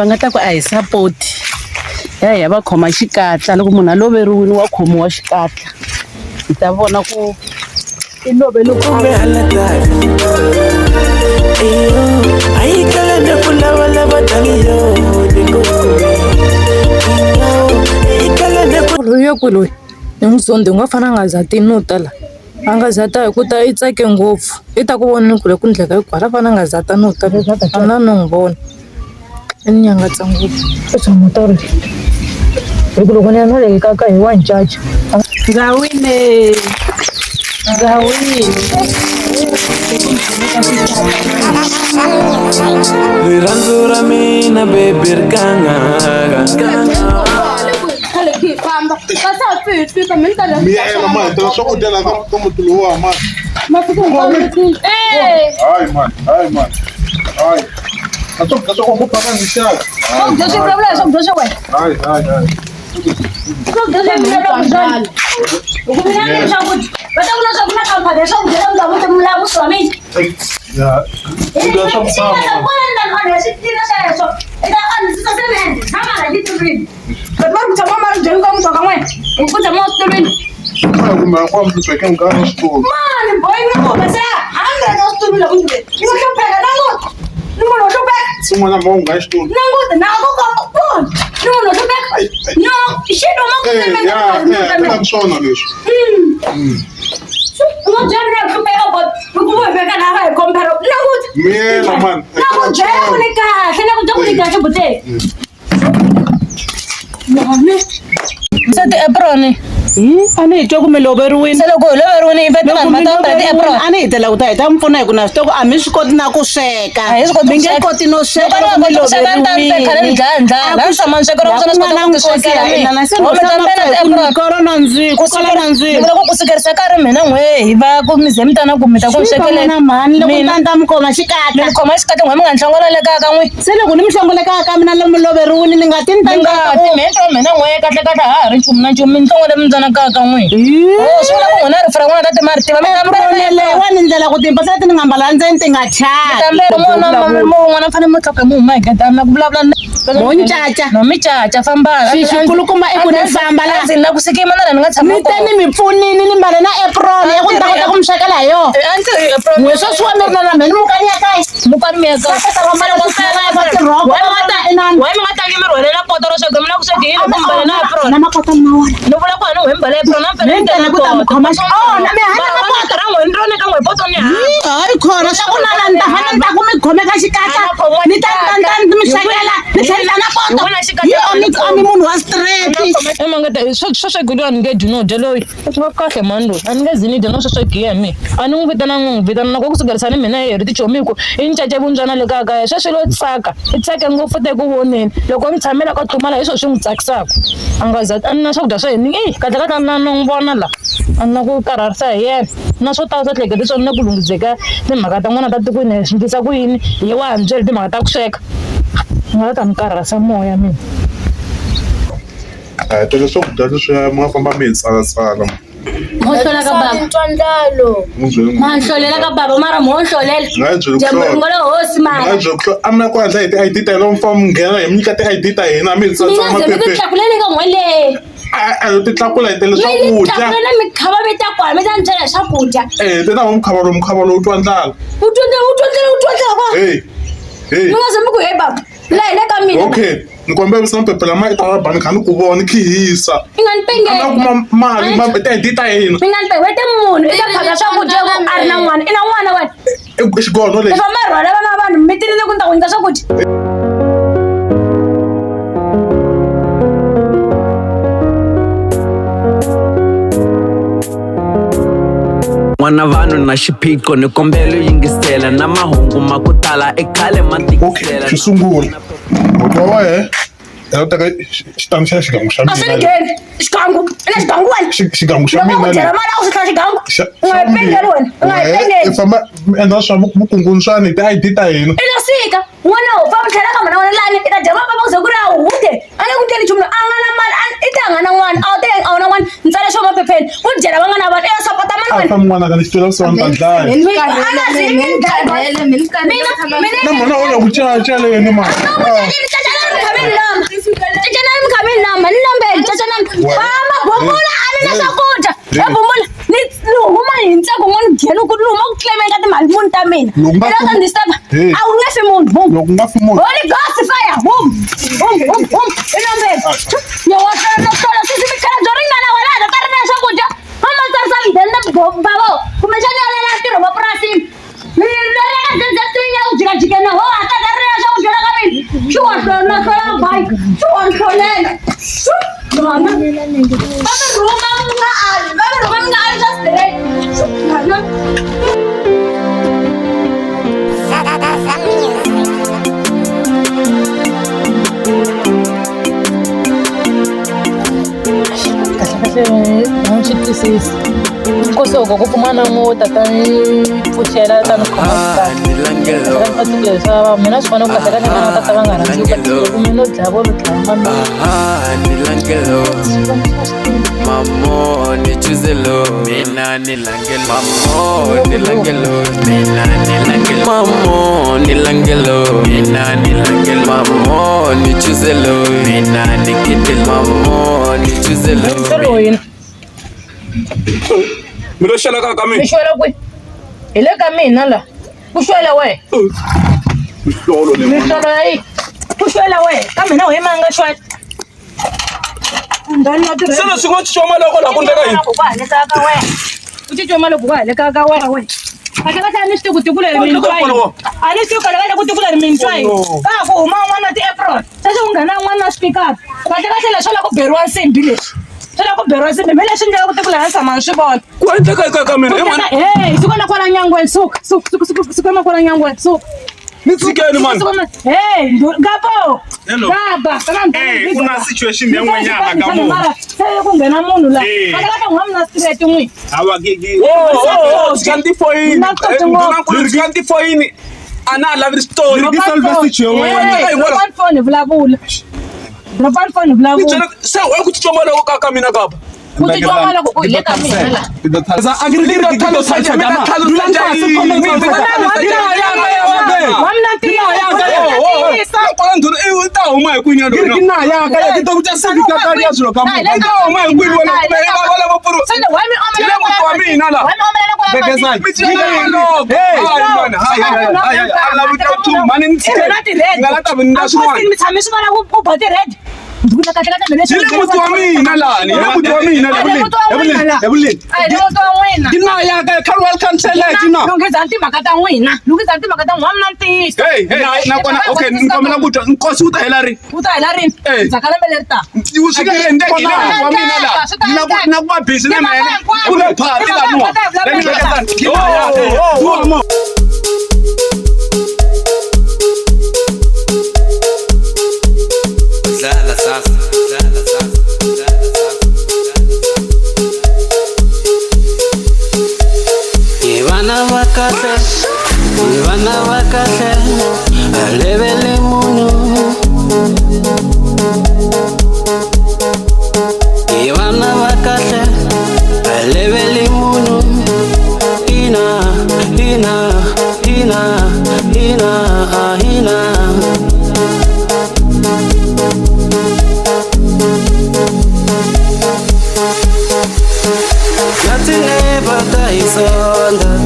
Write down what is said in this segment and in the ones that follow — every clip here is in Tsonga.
Va nga ta ku a hi support ya hi ya va khoma xikatla loko munhu a loveriwile wa khomiwa xikatla hi ta vona ku i lovele ku Kumbe hala tala Eyo Ayikala na kulavalava taliyo Ayikala na ku Loyi ya kwihi loyi ni n'wi zondhi u nga fana a nga za ti no tala a nga za ta hi ku ta i tsake ngopfu i ta ku voneni ku le ku ndleka hi kwala fana a nga za ta no ta a na no n'wi vona i ni nyangatsa ngopfu hi ku loko ni ya na le ka ka hi wa ncaca ndza wine ndza wine Rirhandzu ra mina baby ri kangaka Khale khi hi famba va sa ha pfi hi fika mi ni ta mi ya ela mani tela swakudya la ka muti lowa mani masiku hinkwawo Eh, hayi mani hayi mani hayi a swakudya swa ku phaka ni xaka swakudya swi vulavula hi swakudya swa wena hayi hayi hayi swakudya swa mina loko swona hi ku mina ni swakudya va ta vula swa ku na khampani ya swakudya la mulavuti mulavuti wa mina ya swakudya swa misava swi tiva sweswo i ta andzisa semende tshama la xitulwini loko va ri ku tshama maribyeni ka muti wa ka n'wina hi ku tshama switulwini kumbe kwa mhlupheke nkarhi wa switulu mani boy mi humesa 100 wa switulu la ku ndlwini ni ngo hlupheka languta ni munhu wo hlupheka xin'wana ma u nga xitulu languta na ku komba vona ni munhu wo hlupheka no xi duma ku Eh, ya ya ku swona leswi u nga byela ni hlupheka but hi ku hlupheka na va hi compare languta miyela mani na ku byela ku ni kahle na ku byela ku ni kahle buteni Se ti-apron a ni hi twa ku mi loveriwile se loko hi loveriwile i vete vanhu va ta ambala ti-apron a ni hi tela ku ta hi ta mi pfuna hi ku na swi tiva ku a mi swi koti na ku sweka A hi swi koti mi ku nge sweka. koti no sweka Loko ni loko mi nga koti ku sweka, ni ta ni khale ni dlaya ndlala. A ni tshama ni swekela ku swona swi kota ku tiswekela mina. Ho mi ta mbala ti-apron. kolo na ndzilo ku kola na Ni ndzilo vula ku ku sukerisa ka ri mina n'we hi va ku mi ze mi ta na ku mi ta ku ni swekela na mhani loko Mina. ni ta mi khoma xikatla mi khoma xikatla n'we mi nga ni hlongola le kaya ka n'we se loko ni mi hlongole kaya ka mina lomu loveriwile ni nga ti ni ta mi nga ti mi endla mina n'we kahle kahle ha ha ri nchumu na nchumu mi ni hlongole mi ndzana kaya ka n'we o swi vula ku n'wina rifu ra n'wina ta ti ma ri tiva mi ta leyiwani ndlela ku timpahla leti ni nga mbala ndzeni ti nga chaki tambela n'wana un'wana fanele mi tlhoka mi huma hi gata na ku vulavula Mo ncaca. no mi caca famba Xi- xikulukumba i ku ni famba la. ndzi na ku sikima na la ni nga tshama ni te ni mi pfunini ni mbale na apron ya ku ni ta kota ku mi swekela hi yona a ndzi apron n'we sweswiwa mi ri na na mhe ni mukani ya kaya mukani mi ya kaya Why mi nga tangi mi rhwalela poto ro sweka mina ku sweka yini ku mbale na apron na makota ni ma wona ni vula ku hana n'we mbale apron na Ni tele ku ta mi khoma oh, na mi hana na poto ra n'we ni rona ka n'we poto ni hava hayi khona swa ku nana ni ta fana ni ta ku mi khome ka xikatla ni ta ni ta ni ta ni mi swekela ni tlhela ni ta na poto Hi wena xikatla yi a mi a mi munhu wa straight emangata swo swekiwa ni nge dyi no dya loyi u nga kahle mhani loyi a ni nge zi ni dya no swo swekiwa mi a ni n'wi vitana ni n'wi vitana na ku sukerisa ni mina hi ri tichomi ku i ncaca vundzwana le kaya kaya sweswi lo tsaka i tsake ngopfu te ku voneni loko mi tshamela ka tlumala hi swona swi n'wi tsakisaka a nga za a ni na swakudya swa yini eyi kahle kahle a ni na no n'wi vona la a ni na ku karharisa hi yena na swo tala swa hleketa swona na ku lunghizeka timhaka ta n'wana ta tikweni hi swi ndlisa ku yini hi wa ha ni byeli timhaka ta ku sweka nga ta ni karharisa moya mina a hi tele swakudya leswiya mi nga famba mi hi tsalatsala Mo hlola ka baba. Ntwandlalo. N'wi byeli Ma hlolela ka baba mara mo hlolela. Nga yi byeli ku Dyambu hlola. ri ngo le hosi Nga mara. byeli ku hlola. A mi na ku hatla hi ti-I_D ta hina mi famba mi nghena hi mi nyika ti-I_D ta hina mi hi Mina tsatsa ze mi ti maphepheni. tlakuleni ka n'we le. A a yo ti tlakula hi tele Mi ti swakudya. tlakulela mi khava mi ta kwala mi ta ni byela hi swakudya. Eh, ti na mkhava lowu mkhava lowu twa ndlala. U twa ndlela u twa ndlela u twa ndlela kwa. Hey. Hey. Mi nga ze mi ku hey baba. La hi le ka mina. Okay, ni kombela visa maphepha lama i ta va bani kha ni ku vona ni khihisa. Mi nga ni A na pengeli. kuma mali ma ti-I_D ta hina. Mi nga ni pengeli. Wete munhu i ta phaka swakudya ku a ri na n'wana. I na n'wana wena. I xigono I lexi. famba i rhwala vana va vanhu mitini ni ku ni ta ku nyika swakudya. N'wana vanhu na xiphiqo ni kombela u yingisela na mahungu ma ku tala i khale ma Okay, tikisela xo sungula. Muti wa wehe i ta teka xitandi xa xigangu xa A swi ni mina. ngheni. Xigangu. I na xigangu wena. Xigangu xa Loko mina ku byela le. mali a wu swi tlhela xigangu. Xa U nga xa yi pengeli wena. U nga yi Wehe pengeli. i famba mi endla swa vukungundzwani hi ti-I_D ta hina. I lo sika. N'wana wo famba tlhela ka mhana wena lani i ta dya mapapa ku ze ku ri a hude a nge ku ndleli nchumu a nga na mali i te a nga na n'wana a wu te a wu na n'wana ni tsale swo maphepheni ku dyela va nga na vanhu i ya sapota mani A wena famba n'wana ka ni xi twela vusiwana ta dlaya. mina Na mhana u la ku caca le yena mani. Ni huma hi ntsako n'wana dyeni ku ni huma ku claimeni ka timali muni ta mina Loko nga i ta fi- ni disturb Hey. a wu nge fi munhu boom Loko nga fi munhu. Holy Ghost fire boom boom boom boom i nombeni yo wa hlwela no hlwela sisi mikhala byo ringana wena ta ri na swakudya mama tsarisa mudende bavo kumbexana ya lela ntirho wa purasini lereka dzedzetinya ku jikajikena ho a ta ri na swakudya la ka mina xi wa hlwela no hlwela bayi xi wa ntlholela va mi rhuma mi nga ali va mi rhuma mi nga ali swa straight Kahle kahle a ni swi twisisi nkosi loko ku pfumala n'wi tata ni pfuxela ta ni khoma kahle swa mina swi vona ku kahle kahle na tata va nga rhandzi ku mina no dlaya vo no dlaya mami. Mamo ni chuzelo mina ni langelo mamo ni langelo mina ni langelo mamo ni langelo mina ni langelo mamo ni chuzelo mina ni kete mamo ni chuzelo. Nhlolo yini? Mi lo xela ka mina. Mi xwela kwihi? Hi le ka mina la ku xwela wehe. Mihlolo le. Mihlolo ya yi ku xwela wehe ka mina wehe ma nga xwela. Se leswi nga cinciwa mali ya kona ku endleka yini? U cinciwa mali ku hale ka ka wena wena. Kahle kahle a ni swi tivi ku tiko leri mintwa yi. A ni swi tivi kahle kahle ku tiko leri mintwa yi. Ka ha ku huma un'wana na ti-apron. Sweswi ku nghena un'wana na swipikara. Kahle kahle leswi swo lava ku beriwa nsimbi leswi. Swi lava ku beriwa nsimbi. Me leswi endlaka ku tiko leri a ni tshama ni swi vona. Ku endleka eka ka mina? Hey, suka na kwala nyangweni, suka, suka, suka, suka, suka na kwala nyangweni, suka. Ni tshikeni mani. Hey, Gapo. Hello. Gaba, Eh, ku na situation ya n'wanyana ka munhu. Se ku nghena munhu la. Eh. Kahle kahle u nga mina straight n'wi. Hawa ke ke. Oh, oh, tshika tifoyini. Na to Ndhunankulu tshika tifoyini. A na ha lavi switori. Ni solve situation. Drop phone vulavula. Drop phone Ni vulavula. byela se u ku cinciwa mali ya ka mina kapa. Ku cinciwa mali ku hi le ka mina la. Wa mina ntiyiso. Kwala ndhuna i ta huma hi kwini yaloyo? I ta huma hi kwini wena? Kumbe i va lava pfuru. Hi le muti wa mina la. Mi cinca mali. Hayi mani, hayi hayi hayi hayi. A lavi ta nchumu mani ni tshike. Nga la ta vi na swin'wana. Mi tshame swi vona ku ba ti-red. Ndzi kahle kahle mina Hi le muti wa mina lani, hi le muti wa mina la. A hi le muti wa n'wina. A hi le muti wa n'wina. Lunghizani timhaka ta n'wina. Lunghizani timhaka ta n'wina. Wa mina ntiyiso. Hey, hey, nakona okay, ni kombela ku twa nkosi wu ta hela rini? Wu ta hela rini? Eh. Ndzhaku ka lembe leri taka. Wu swi nge endleki hi le muti wa mina la. Na ku na ku va busy na mina. Ku le party la nuwa. Let me look at that. Oh, oh, oh. Dlala sasa dlala sasa dlala sasa. Hi vana va kahle, hi vana va kahle, a levele munhu. Hi vana va kahle, a levele munhu. Hina, hina, hina, hina, hina. Nothing ever dies under.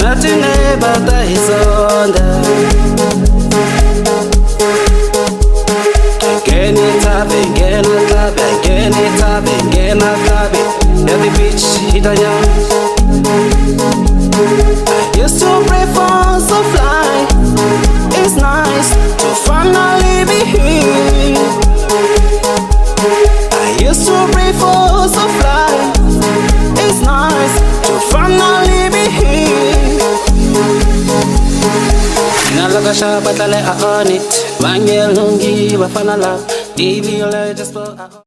Nothing ever dies under. Gena tabe, gena tabe, gena tabe, gena tabe. Every bitch hit a young. I used to pray for so fly. It's nice to finally be here. I used to pray for so fly. It's nice to finally be here. Nalakasha batlale a on it. Bangelungi bafana la. DV just for